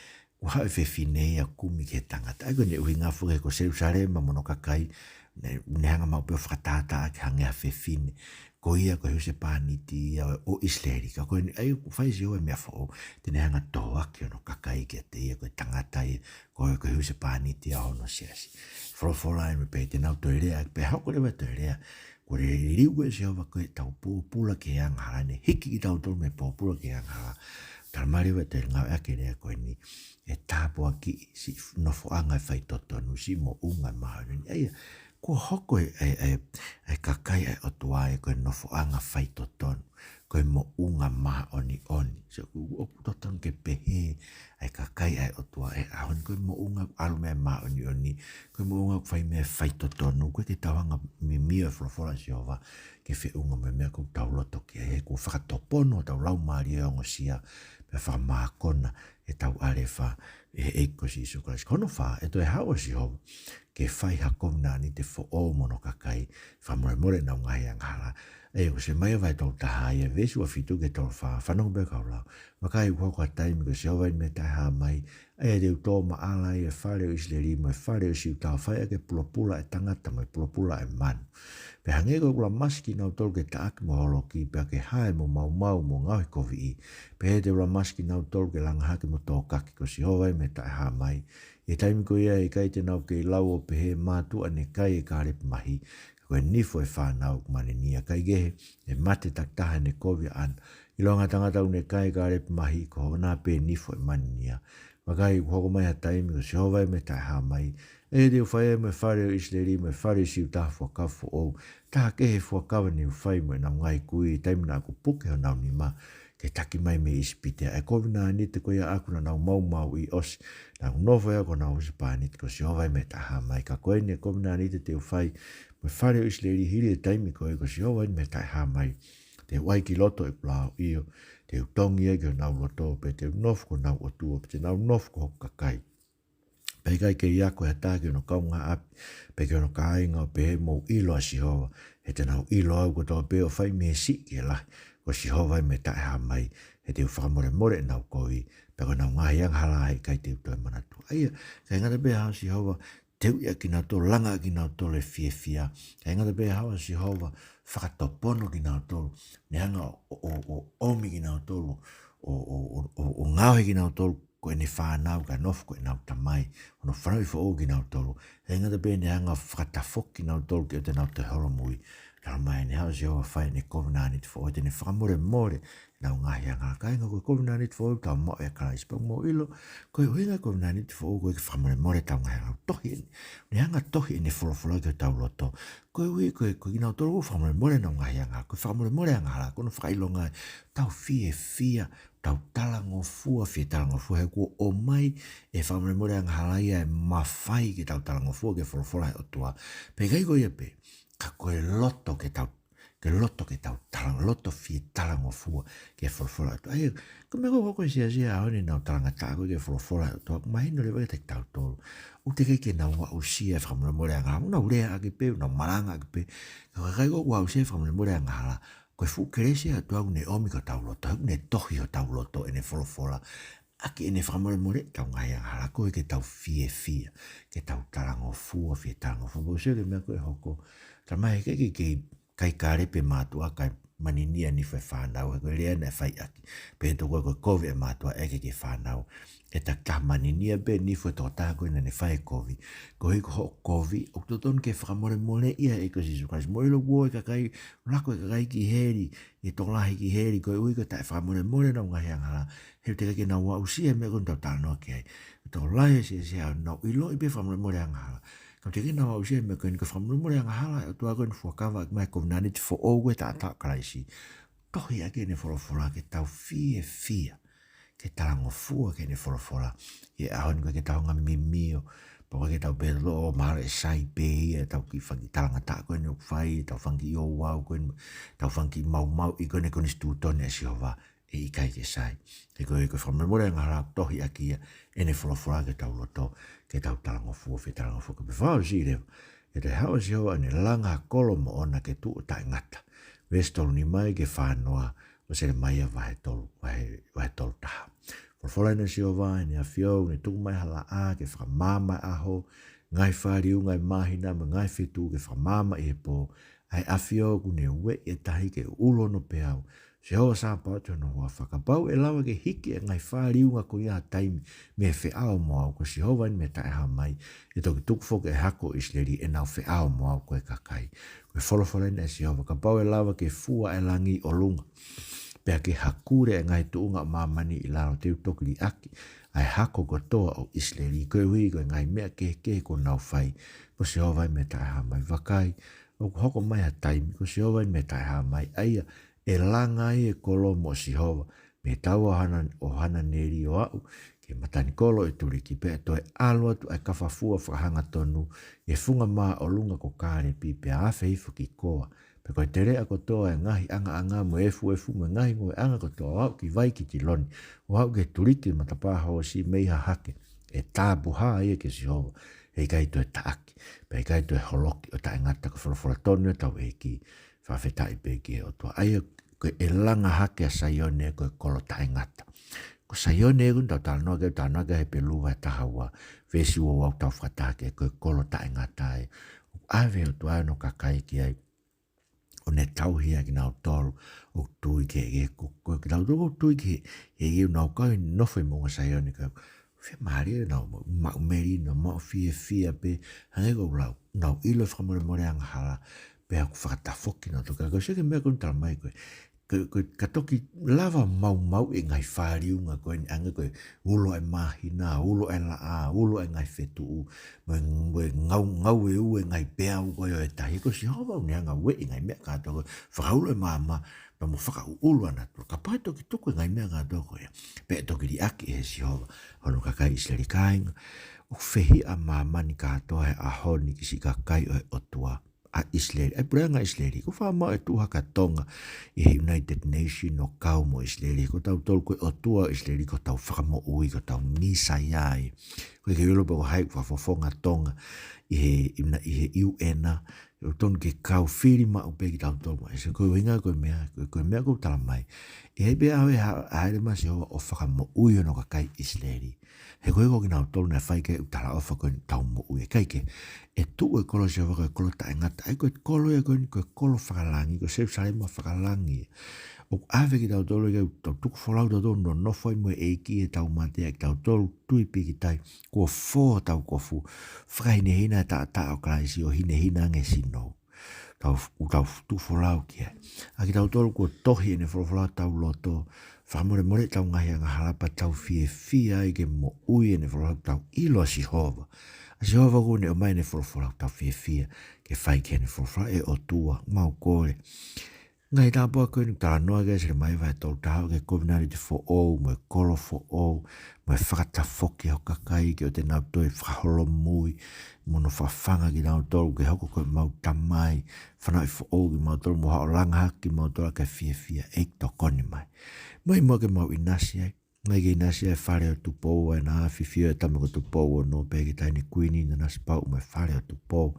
Kuo haʻu e fefine ia ʻo kumi ki he tangata. ʻA ia ko ʻene ʻuhinga foki he ko Selūsalema mo hono kakai, ne, ne hanga maʻu pē ʻo fakatātā ʻaki hangē ha fefine. Ko ia ko e husepāniti ia ʻo, ʻo ʻIsileli. Ka ko eni, ʻa ia ʻoku fai ʻe Sihova e meʻa foʻou, te ne hanga ʻo tohoaki hono kakai kiate ia, ko e tangata ia, ko e, ko e husepāniti ia ʻo hono siasi. Folofola eni pē te nau toe lea, pea hoko leva e toe lea. Kuo liliu ʻe Sihova ko ē ʻetau pōpula ki he angahala, ne hiki kitautolu mei he pōpula ki he angahala. Talamai leva ʻe he ngāueʻaki e lea ko eni, ʻe tāpuakiʻi siʻi nofoʻanga ʻo e faitotonu, siʻi moʻunga ʻo e māʻoniʻoni. ʻA ia, kuo hoko e, e, e, e kakai ʻa e ʻOtua ia ko e nofoʻanga faitotonu, ko e moʻunga māʻoniʻoni. So, ʻoku, ʻoku totonu ke pehē ʻa e kakai ʻa e ʻOtua he ʻaho ni, ko e moʻunga ʻoku ʻalu mei ai e māʻoniʻoni, ko e moʻunga ʻoku fai mei ai e faitotonu. ʻOku ʻikai ke tau hanga ʻo mimio e folofola ʻa Sihova ke feʻunga mo e meʻa ʻoku tau loto ki ai, he kuo fakatopono hotau laumālie ʻo ongosia, pea fakamākona ʻetau ʻAlefa ʻi he ʻEiki ko Sīsū Kalaisi. Ko hono fā, ʻe toe haʻu ʻa Sihova ke fai ha kovinānite foʻou mo hono kakai, fakamolemole ʻenau ngaahi angahala. ʻA ia ko Selemaia vahe tolu taha ia, veesi ua fitu ki he tolu fā, fanongo pē kau lau. Vakai, ʻoku hoko ha taimi, ko Sihova ʻa ʻEne Mei Taʻehāmai, ʻa ia te u tō maʻala ai e fale ʻo ʻIsileli mo e fale ʻo Siuta, ʻo fai ʻaki e pulopula ʻa e tangata mo e pulopula ʻa e manu. Pea hangē ko ʻeku lamasi kinautolu ke taʻaki mo holoki, pea ke hae mo maumau mo ngaohikoviʻi, pehē te u lamasi kinautolu ke langa hake mo tōkaki, ko Sihova ʻa ʻEne Mei Taʻehāmai. ʻI he taimi ko ia ʻe ʻikai te nau kei lau ʻo pehē, Mātuʻa, naʻe kai ʻe Kālepi mahi, ka ko e nifo ʻo e fānau ʻoku maninia. Kaikehe, ʻe mate takitaha ʻene kovi ʻaʻana. ʻIlonga ʻa e tangata ʻoku ne kai ʻe Kālepi mahi, ko hono pē nifo ʻe maninia. Vakai, ʻoku hoko mai ha taimi, ko Sihova ʻa ʻEne Mei Taʻehāmai, ʻa ia te u fai ai mo e fale ʻo ʻIsileli mo e fale ʻo Siuta ha fuakava foʻou, taha kehe he fuakava ne u fai mo ʻenau ngaahi kui ʻi he taimi naʻa ku puke honau nima ke taki mai mei ʻIsipite, ʻa e kovinānite ko ia ʻaʻaku naʻa nau maumauʻi ʻosi naʻa ku nofo ai ko honau husepāniti, ko Sihova ʻa ʻEne Mei Taʻehāmai. Ka ko eni ʻa e kovinānite te u fai mo e fale ʻo ʻIsileli hili e taimi ko ē, ko Sihova ʻa ʻEne Mei Taʻehāmai, te u ʻai ki loto ʻeku lao, ʻio, te u tongi ia ki honau loto, pea te u nofo ko honau ʻOtua, pea te nau nofo ko hoku kakai. Pea ʻe ʻikai ke ʻi ai ha taha ki hono kaungāʻapi pe ki hono kāinga ʻo pehē, Mou ʻilo ʻa Sihova, he te nau ʻilo au kotoa pē, ʻo fai mei he siʻi ki he lahi, ko Sihova ʻa ʻEne Mei Taʻehāmai, he te u fakamolemole ʻenau kovi, pea ko ʻenau ngaahi angahala ʻe ʻikai te u toe manatua. ʻA ia, ʻikai ngata pē ʻi he haʻu ʻa Sihova teuʻi ʻakinautolu, langa ʻakinautolu e fiefia, ʻikai ngata pē ʻi he haʻu ʻa Sihova fakatopono kinautolu, ne hanga ʻo, ʻo, ʻo, ʻo ʻomi kinautolu ʻo, ʻo, ʻo, ʻo, ʻo ngaohi kinautolu ko ʻene fānau, kae nofo ko ʻenau tamai, hono fanauʻi foʻou kinautolu. ʻIkai ngata pē, ne hanga fakatafoki kinautolu ke ʻoua te nau toe holomui. Talamai ʻe ne haʻu ʻa Sihova ʻo fai ʻene kovinānite foʻou, te ne fakamolemole ʻenau ngaahi angahala. Kāinga, ko e kovinānite foʻou ʻoku tau maʻu ʻia Kalaisi, pea mou ʻilo, ko e ʻuhinga e kovinānite foʻou ko e ke fakamolemole ʻetau ngaahi angahala. Tohi ʻene, ne hanga ʻo tohi ʻene folofola ki hotau loto. Koeʻuhi ko e, ko kinautolu ʻoku fakamolemole ʻenau ngaahi angahala, ko e fakamolemole angahala ko hono fakaʻilonga ʻetau fiefia, tau talangofua, fie talangofua, he kuo ʻomai ʻe he fakamolemole angahala ia e mafai ke tau talangofua ki he folofola ʻa e ʻOtua. Pea ʻikai ko ia pē, ka ko e loto ke tau, ke loto ke tau tala-, loto fie talangofua ki he folofola ʻa e ʻOtua. ʻA ia, ko e meʻa ko ē ʻoku hoko he siasi he ʻaho ni, ʻenau talangataʻa ko ē ki he folofola ʻa e ʻOtua, ʻoku mahino leva kiate kitautolu ʻoku teʻeki ke nau aʻusia e fakamolemole angahala. ʻOku nau leaʻaki pē, ʻoku nau malangaʻaki pē. Ka ko e kakai ʻoku aʻusia e fakamolemole angahala, ko e fuʻu kelesi ʻa e ʻOtua ʻoku ne ʻomi ki hotau loto, ʻoku ne tohi hotau loto ʻene folofola ʻaki ʻene fakamolemole ʻetau ngaahi angahala, ko e ke tau fiefia, ke tau talangofua, fie talangofua. Pea ʻoku ou sio ki he meʻa ko ē ʻoku hoko. Talamai he ʻikai ke, ke kai Kālepi e mātuʻa kae maninia e nifo e fānau, he ko e lea naʻe fai ʻaki, pehē ʻe he tokoua ko e kovi e mātuʻa ʻeke ki he fānau, ʻe takitaha maninia pē nifo e tokotaha ko ē naʻa ne fai e kovi, koeʻuhi ko hoʻo kovi ʻoku totonu ke fakamolemoleʻi ia ʻe he ʻEiki ko Sīsū Kalaisi. Mou ʻilo, ʻoku ō e kakai, lako e kakai ki heli, ʻi he tokolahi ki heli, koeʻuhi ko e taʻefakamolemole ʻenau ngaahi angahala, he ʻoku teʻeki ke nau aʻusia e meʻa ko eni ʻoku tau talanoa ki ai. Tokolahi e siasi he ʻaho ni ʻoku nau ʻiloʻi pē e fakamolemole angahala, ka ʻoku teʻeki ke nau aʻusia e meʻa ko eni, ko e fakamolemole angahala ʻa e ʻOtua ko eni, fuakava ʻaki mai e kovinānite foʻou ko e taʻataʻa ʻo Kalaisi. Tohi ʻaki ʻene folofola ke tau fiefia, ke talangofua ki heʻene folofola. ʻI he ʻaho ni ʻoku ʻikai ke tau hanga ʻo mimio, pea ʻoku ʻikai ke tau pehē ʻo mahalo ʻe sai pē ia ʻetau kiʻi fanga kiʻi talangataʻa ko eni ʻoku fai, ʻetau fanga kiʻi ouau ko eni, ʻetau fanga kiʻi maumauʻi ko eni e konisitūtone ʻa Sihova. ʻE ʻikai ke sai. He ko e, ko e fakamolemole angahala ʻoku tohi ʻaki ia ʻene folofola ki hotau loto, ke tau talangofua, fie talangofua. Ka pea fakaʻosi leva, ʻe toe haʻu ʻa Sihova ʻo ne langa ha kolo moʻona ke tuʻu ʻo taʻengata. Veesi tolu nima ki he fā noa ʻo Selemaia vahe tolu, vahe, vahe tolu taha. Folofola eni ʻa Sihova, ʻEne ʻAfio, ʻoku ne tuku mai ha laʻā ke fakamaama e ʻaho, ngaahi fāliunga e māhina, mo e ngaahi fetuʻu ke fakamaama ʻi he pō, ʻa e ʻAfio ʻoku ne ueʻi e tahi ke ulo hono peau, Sihova Sāpaoti hono huafa. Kapau ʻe lava ke hiki e ngaahi fāliunga ko ia ha taimi mei he feʻao mo au, ko Sihova ʻa ʻEne Mei Taʻehāmai, ʻe toki tuku foki e hako ʻo ʻIsileli ʻenau feʻao mo au, ko e kakai. Ko e folofola eni ʻa Sihova, kapau ʻe lava ke fua e langi ʻi ʻolunga, pea ke hakule e ngaahi tuʻunga ʻo māmani ʻi lalo, te u toki liʻaki ʻa e hako kotoa ʻo ʻIsileli, koeʻuhi ko e ngaahi meʻa kehekehe kuo nau fai, ko Sihova ʻa ʻEne Mei Taʻehāmai. Vakai, ʻoku hoko mai ha taimi, ko Sihova ʻa ʻEne Mei Taʻehāmai, ʻa ia ʻe langa ai e kolo mo Sihova, ʻi he taua ʻo Hana, ʻo Hananeli ʻo aʻu ki he matanikolo ʻo e tuliki, pea toe ʻalu atu ʻa e kafafua fakahangatonu ʻi he funga māʻolunga ko Kālepi, pea afe hifo ki Koa. Pea ko e teleʻa kotoa ʻo e ngaahi ʻangaʻanga mo e efuefu mo e ngaahi ngoue ʻanga kotoa ʻo aʻu ki vai Kitiloni, ʻo aʻu ki he tuliki matapā hoosi mei Hahake, ʻe tāpuhā ia kia Sihova, ʻe ʻikai toe taʻaki, pea ʻikai toe holoki ʻo taʻengata. Ko e folofola tonu ia ʻa hotau ʻEiki. Fakafetaʻi pē ki he ʻOtua. ʻA ia ko e langa hake ʻa Saione ko e kolo taʻengata. Ko Saione ʻoku tau talanoa ki ai, talanoa ki ai he Hepelū vahe taha ua, veesi ua ua, ʻoku tau fakataha ki ai ko e kolo taʻengata ē. ʻOku ʻave ʻe he ʻOtua hono kakai ki ai, ʻo ne tauhi ʻa kinautolu ʻoku tui ki he, ki he, ko, ko kinautolu ʻoku tui ki he, he, he ʻoku nau kau ʻi he nofo ʻi moʻunga Saione, ka fiemālie ʻenau maʻu, maʻu melino, maʻu fiefia pē, hangē ko ʻeku lau, nau ʻilo e fakamolemole angahala, pea ʻoku fakatafoki kinautolu. Ka ko e sio ki he meʻa ko eni ʻoku tala mai ko ē, ko e, ko e, ka toki lava maumauʻi e ngaahi fāliunga ko eni, hangē ko e ulo ʻa e māhina, ulo ʻa e laʻā, ulo ʻa e ngaahi fetuʻu, mo e, mo e ngau, ngāue ʻa e ngaahi peau ko ē ʻo e tahi, ko Sihova ʻoku ne hanga ʻo ueʻi e ngaahi meʻa kātoa ko ē, fakaulo e maama, pea mo fakaʻuʻulu ʻa natula. Kapau ʻe toki tuku e ngaahi meʻa kātoa ko ia, pea ʻe toki liʻaki ʻe Sihova hono kakai ʻIsileli. Kāinga, ʻoku fehiʻa māmani kātoa he ʻaho ni ki siʻi kakai ʻo e ʻOtua, ʻa ʻIsileli, ʻa e puleʻanga ʻIsileli. ʻOku ou faʻa maʻu e tuʻu hake ʻa Tonga ʻi he United Nation ʻo kau mo ʻIsileli. Ko tautolu ko e ʻOtua ʻo ʻIsileli ko hotau fakamoʻui, ko hotau Mīsaia ia. ʻOku ʻikai ke u ʻilo pe ko hai ʻoku fakafofonga ʻa Tonga ʻi he, ʻi he U N, ʻoku tonu ke kau fili maʻu pē kitautolu maʻa ʻIsileli. Ko e ʻuhinga ko e meʻa, ko e, ko e meʻa ʻoku tala mai. ʻE ʻi ai pē ʻa e ha-, hāʻele mai ʻa Sihova ʻo fakamoʻui hono kakai ʻIsileli. He ko e, ko kinautolu naʻe fai ki ai e talaʻofa ko eni, tau moʻui. ʻE ʻikai ke, ʻe tuʻu e kolo ʻo Sihova ko e kolo taʻengata. ʻA ia ko e kolo ia ko eni, ko e kolo fakalangi, ko Selusalema fakalangi. ʻOku ʻave kitautolu ke tau tuku folau tautolu ʻo nonofo ai mo e ʻEiki he tau mate, ʻa kitautolu tui pīkitai kuo fō hotau kofu, fakahinehina e taʻataʻa ʻo Kalaisi ʻo hinehina ange e sino. Tau, ʻoku tau tuku folau ki ai. ʻA kitautolu kuo tohi ʻene folofola ʻi hotau loto, fakamolemole ʻetau ngaahi angahala pea tau fiefia ai ke moʻui ʻene folofola, tau ʻilo ʻa Sihova. ʻA Sihova ʻoku ne ʻomai ʻene folofola, tau fiefia ke fai ki heʻene folofola. ʻE ʻOtua, mau kole, ngaahi tāpuaki ko eni ʻoku talanoa ki ai ʻa Selemaia vahe tolu taha, ke kovinānite foʻou, mo e kolo foʻou, mo e fakatafoki ʻa ho kakai ke ʻoua te nau toe fakaholomui, mo hono fakafanga kinautolu ke hoko ko ʻemau tamai, fanauʻi foʻou kimautolu mo haʻo langa hake kimautolu ʻaki e fiefia. ʻEiki, tokoni mai. Mai muʻa ke mau ʻinasi ai, mai ke ʻinasi ai e fale ʻo Tupou, ʻa ē naʻa fifio ai e tama ko Tupou ono, pea ki he taʻahine kuini, Nanasipauʻu, mo e fale ʻo Tupou,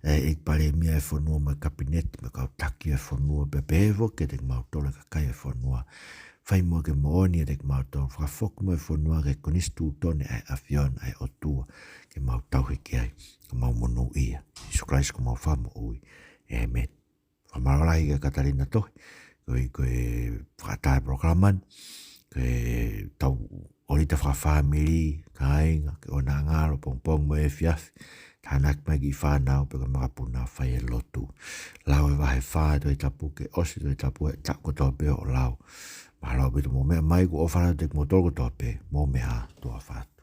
ʻa e ʻEiki Palēmia ʻo e fonua mo e kapineti mo e kau taki ʻo e fonua, pea pehē foki kiate kimautolu e kakai ʻo e fonua. Fai muʻa ke moʻoni ʻiate kimautolu, fakafoki mai e fonua ki he konisitūtone ʻa e ʻAfiona ʻa e ʻOtua, ke mau tauhi ki ai, ke mau monūʻia. Sīsū Kalaisi ko homau Fakamoʻui. ʻĒmeni. Fakamālō lahi kia Katalina Tohi, ko e, ko e fakaʻatā e polokalama ni, ko e tau ʻōlita fakafāmili, kāinga, ke ʻoua naʻa ngalo, pongipongi mo e efiafi, tānaki mai e kiʻi fānau pea ko e makapuna, fai e lotu. Lau e vahe fā e Tohi Tapu, ke ʻosi e Tohi Tapu he taʻu kotoa pē hoʻo lau. Mālō ʻaupito hoʻomou meʻa mai, ʻoku ou ʻofa atu kiate kimoutolu kotoa pē, mou meʻa ā, tuʻa ʻofa atu.